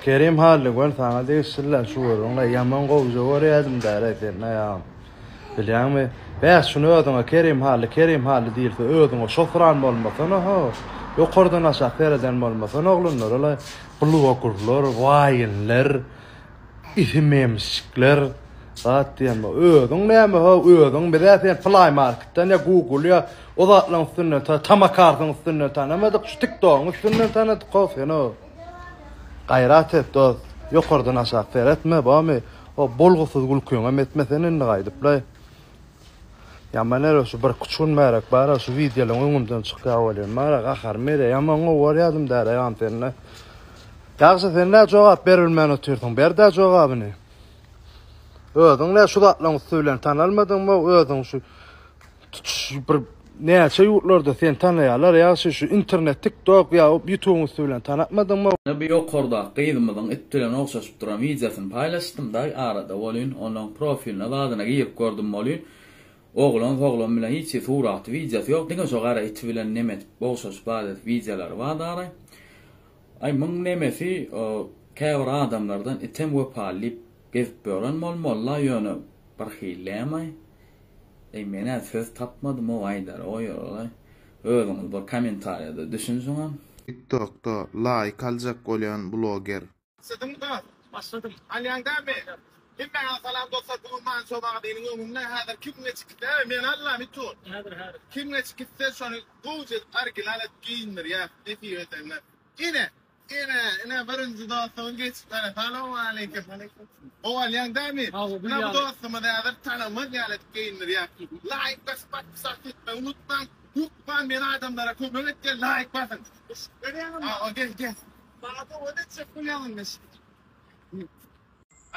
Kerim Hally göl saňa degişliler şu gürrüňle ýaman gowja görýädim däre sen aýagym. Bilýäňmi? Bäh şuny özüňe Kerim Hally Kerim Hally diýilse özüňe şosuran bolmasana ho. Ýokardan aşak sereden bolmasana oglanlar ola blogurlar, waýnler, isimemşikler zat diýen bu. Özüň näme ho özüň bizä sen Play Marketden ýa Google ýa o zatlaryň üstünden ta Tamakarsyň üstünden tanamadyk şu TikTokyň üstünden tanadyk ho seni ho. Gaýrat et dost, ýokardan aşak seretme, bormy? O bolgusyz gülküňem etme sen indi gaýdyplaý. Ýaman ere şu bir üç gün bärek bara şu wideolaň öňümden çykýar welin bara gaharym gelýär. Ýaman gowy görýärdim däl agam seni. Ýagşy sen nä jogap beribilmän otyrsyň? Ber-dä jogabyny. Özüň nä şu zatlaryň üsti bilen tanalmadyňmy? Özüň şu Tutuş bir näçe ýurtlarda seni tanaýarlar ýagşy şu internet tiktok ýa ýutubyň üsti bilen tanatmadyňmy. Ine bu ýokardaky gyzymyzyň it bilen ogşaşyp duran wideosyny paýlaşdym daý arada welin onuň profiline zadyna girip gördüm welin oglan soglan bilen hiç hili suraty wideosy ýok diňe şo gara iti bilen neme edip ogşaşyp zat edip wideolary bar daraý aý muň nemesi käbir adamlardan item wepaly diýip gezip ýören bolmalyla ýöne birhillämaý Eý menä söz tapmadym-ow aýdara goýaraly. Özüňiz bir kommentariýada düşünsiňem. Tiktokda laýk aljak bolýan bloger. Başladyňmy dost? Başladym. Alýaň dämi? Hemmäňe salam dostlar bu gün Manço magazynyň öňünde häzir kim geçip gitse men allam itur. Häzir häzir. Kim geçip gitse şony gowja edip original edip geýindirýäs nesip edende. Ine Ine, ine birinji dostumyz geçip bar. Salowmaleýkim. Gowy alýaň dämi? Ine bu dostumyz häzir tanamaz ýaly edip geýindirýär. Laýk basyp podpisat etmegi unutmaň. Hökman men adamlara kömek etýän laýk basyň. Görýäňmi? Hawa gel gel. Maňa sowgat etjek bolýaň indi.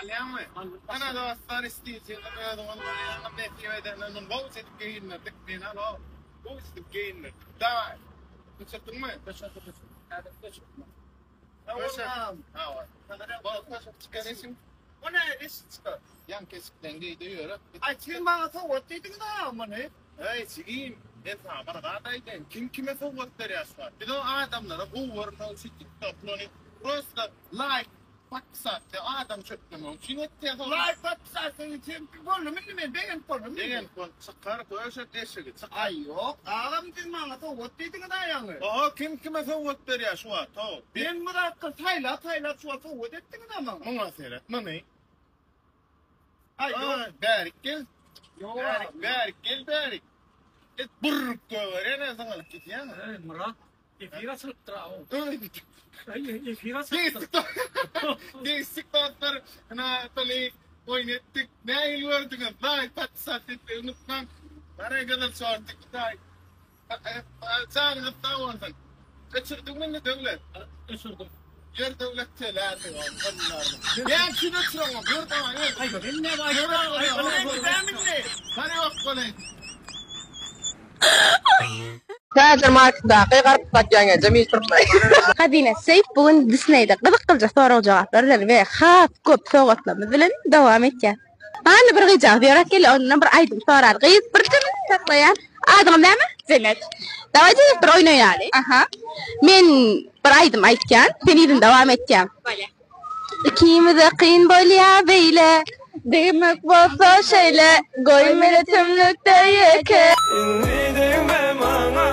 Alýaňmy? Ana dostlar isleýjiňiz özüňiz görýäňiz nesip edende muny gowy edip geýindirdik. Men alo gowy edip geýindirdik. Dawaý. Öçürdiňmi? Öçürdim, öçürdim. Häzir öçürdim. Öçür. Hawa. Bol, çykar eşiň. O ne eşik çykar? Ýaňky eşikden geýde ýöre. Aý, siz maňa sowgat diýdiňiz-a muny. Eý, jigim, men saňa bir zat aýdaýyn. Kim kime sowgat berýär şu wagt? Biz o adamlara gowy görmek üçin TikTok-lary prosta laýk Podpisasiýa adam çöplemek üçin etýär soň. Laýk podpisasiýa üçin boldum indi men begenip boldum indi. Begenip bol çykar köşek eşigi çykar. Aý ýok agam siz maňa sowgat diýdiňiz a ýaňy. Oho kim kime sowgat berýär şu wagt how. Men bu zatlar saýlap saýlap şu wagt sowgat etdiňiz a maňa. Muňa seret muny. Aý ýok bärik gel. Ýok bärik bärik gel bärik. Et burrup gögerýän zyňylyp gidýäň. Eý Myrat Efir açylypdyr aw. Efir açylypdyr. Degişdik dostlar. Ina toly oýun etdik. Nähili gördüňiz? Laýk, podpisat etmegi unutmaň. Gara gyzyl şortik taý. Janyňyz sag bolsun. Öçürdiňmi indi Döwlet? Öçürdim. Ýör Döwlet telärdi. Näme üçin öçüreňok? Ýör dawaý ýör. Aý sen näme aýtdyň? Hany ýok bolaýyn. Täjir marketdaky garpyz satýan ejem iş turtmaý. Hazine Safe bu gün Disneyde gyzyklyja sorag-jogaplar bilen we has köp sowgatlarymyz bilen dowam etýär. Hany bir gyzjagaz ýöräp gelýär, ondan bir aýdym sorar. Gyz bir jemini saklaýar. Adyňyz näme? Jennet. Daway Jennet bir oýun oýnaly. Aha. Men bir aýdym aýtýan, sen yzyny dowam etýäň. Bolýar. Ikimize kyn bolýa beýle, Degmek bolsa şeýle, Goý meni tümlükde ýeke. Indi degme maňa,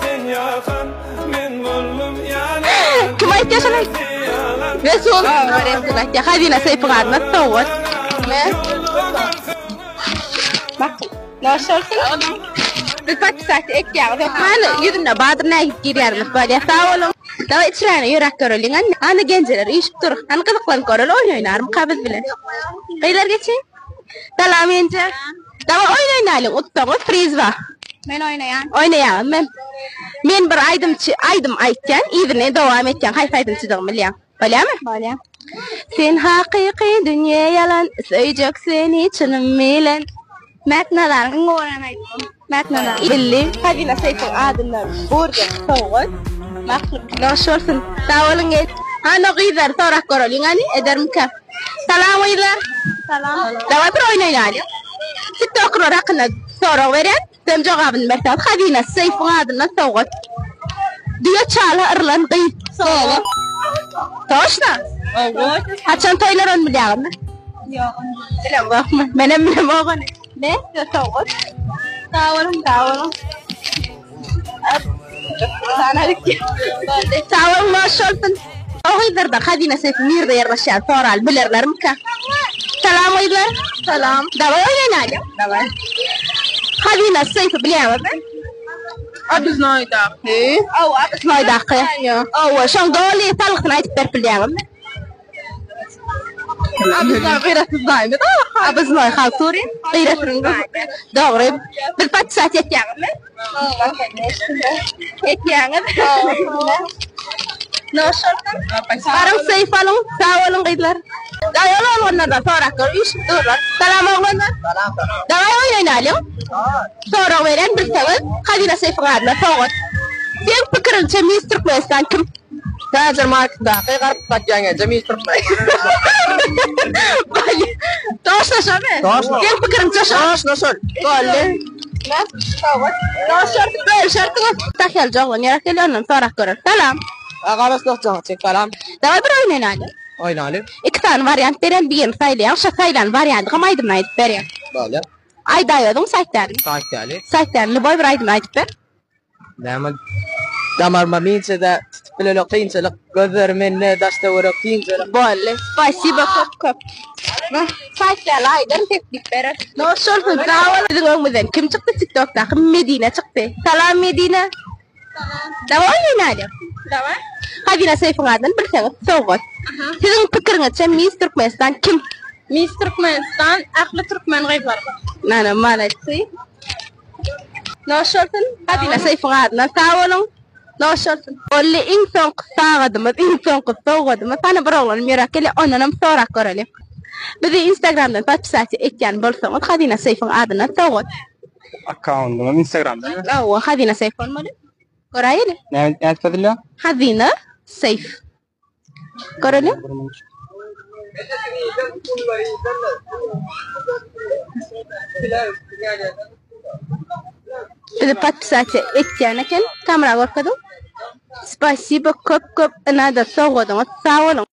sen ýakan, men boldum ýalan. Kim aýtýar şony? Resul. Resul aýtýar. Hazyna Seýfiň adyna sowgat. Bak, noş bolsun. Biz podpisat etýäňiz. Hökman ýüzünde bardyr nähili girýärimiz bolýar. Sag boluň. Daway içräne ýöräp göreliň. Hany genjeler üýşüp dur. Hany gyzyklanyp göreli oýun oýnarmyka biz bilen. Gyzlar geçiň. Salam genje. Daway oýun oýnalyň. Utsaňyz priz bar. Men oýnaýan. Oýnaýaňyz men. Men bir aýdymçy aýdym aýtýan, yzyny dowam etýän. Haýsy aýdymçydygymy bilýäň. Bolýamy? Bolýa. Sen hakyky dünýe ýalan, söýjek seni çynym bilen. Mert Nazaryň iň gowy görýän aýdymy. Mert Nazar. Illi Hazina Seýfiň adyndan burger sowgat. Makul. Noş bolsun. Sag boluň gel. Hany gyzlary sorap göreliň hany edermikä. Salam gyzlar. Salam. Daway bir oýun oýnalyň. Tiktoklar hakynda sorag berýän. Sizem jogabyny berseňiz Hazina Seýfiň adyndan sowgat. Düýe çala yrlan gyz. Sowgat. Toşna. Haçan toýlar ony bilýäňizmi? Ýok. Bilemokmy? Menem bilemok ony. Ne? Sowgat. Sag boluň, sag boluň. Sag boluň, noş bolsun. O gyzlarda Hazine seýfi nirde ýerleşýär soraly bilerlermika? Salam gyzlar. Salam. Daway oýnaýaly. Daway. Hazine seýfi bilýäňizmi? Abiznoýdaky. Hawa, Abiznoýdaky. Hawa, şoň doly salgysyny aýdyp berip bilýäňizmi? Abiznoý gyrasyz zaýmy da? Abiznoý Halturin, gyrasyz. Dogry. Biz patyşa etýäňizmi? Etýäňiz. Noş bolsun. Baryň seýf alyň. Sag boluň gyzlar. Daýy ol oglanlardan sorap gör, üýşüp durlar. Salam oglanlar. Salam salam. Dawaý oýnaýalyň. Sorag berýän bilseňiz, Hazyna seýfiň adyna sowgat. Seň pikiriňçe Miss Türkmenistan kim? Täjir marketdaky garpyz satýan eje Miss Türkmenistan. Toşna şomy? Toşna. Seň pikiriňçe şo? Toşna şol. Boldy. Sowgat. Noş Bölüşersiňiz. Tahyalja oglan ýerak gelýär ondan sorap görer. Salam. Garaşsyz jaňçy salam. Daway bir oýun oýnaly. Oýnaly. Iki sany wariant berýän birini saýlaýaň şo saýlan wariandyňam aýdymyny aýdyp berýäň. Bolýar. Aýdaý özüň saýtdany. Saýtdany. Saýtdany lýuboý bir aýdymy aýdyp ber. Näme damarma minçede tutup bilenok kynçylyk gözleri mende daş töwerek kynçylyk. Boldy. Spasibo köp köp. Saýtdany aýdar teklip berer. Noş bolsun sag bol. Biziň öňümizden kim çykdy tiktokdaky Medine çykdy. Salam Medine. Salam. Daway oýnaýaly. Daway. Hazyna Seýfiň adyny bilseňiz sowgat. Siziň pikiriňizçe Miss Türkmenistan kim? Miss Türkmenistan ähli türkmen gyzlary. Nana maladsy. Noş bolsun. Hazyna Seýfiň adyndan sag boluň. Noş bolsun. Boldy iň soňky sagadymyz, iň soňky sowgadymyz. Hany bir oglanym ýöräp gelýär, ondanam sorap göreli. Bizi Instagramdan podpisasiýa etýän bolsaňyz Hazyna Seýfiň adyndan sowgat. Akkaundyňam Instagramda mı? Hawa, Hazyna Seýf bolmaly. Göräýeli. Näme nädip ýazylýar? Hazyna Seýf. Göreli. Bizi podpisasiýa etýän eken. Kamera görkeziň. Spasibo köp köp ynada sowgadyňyz sag boluň.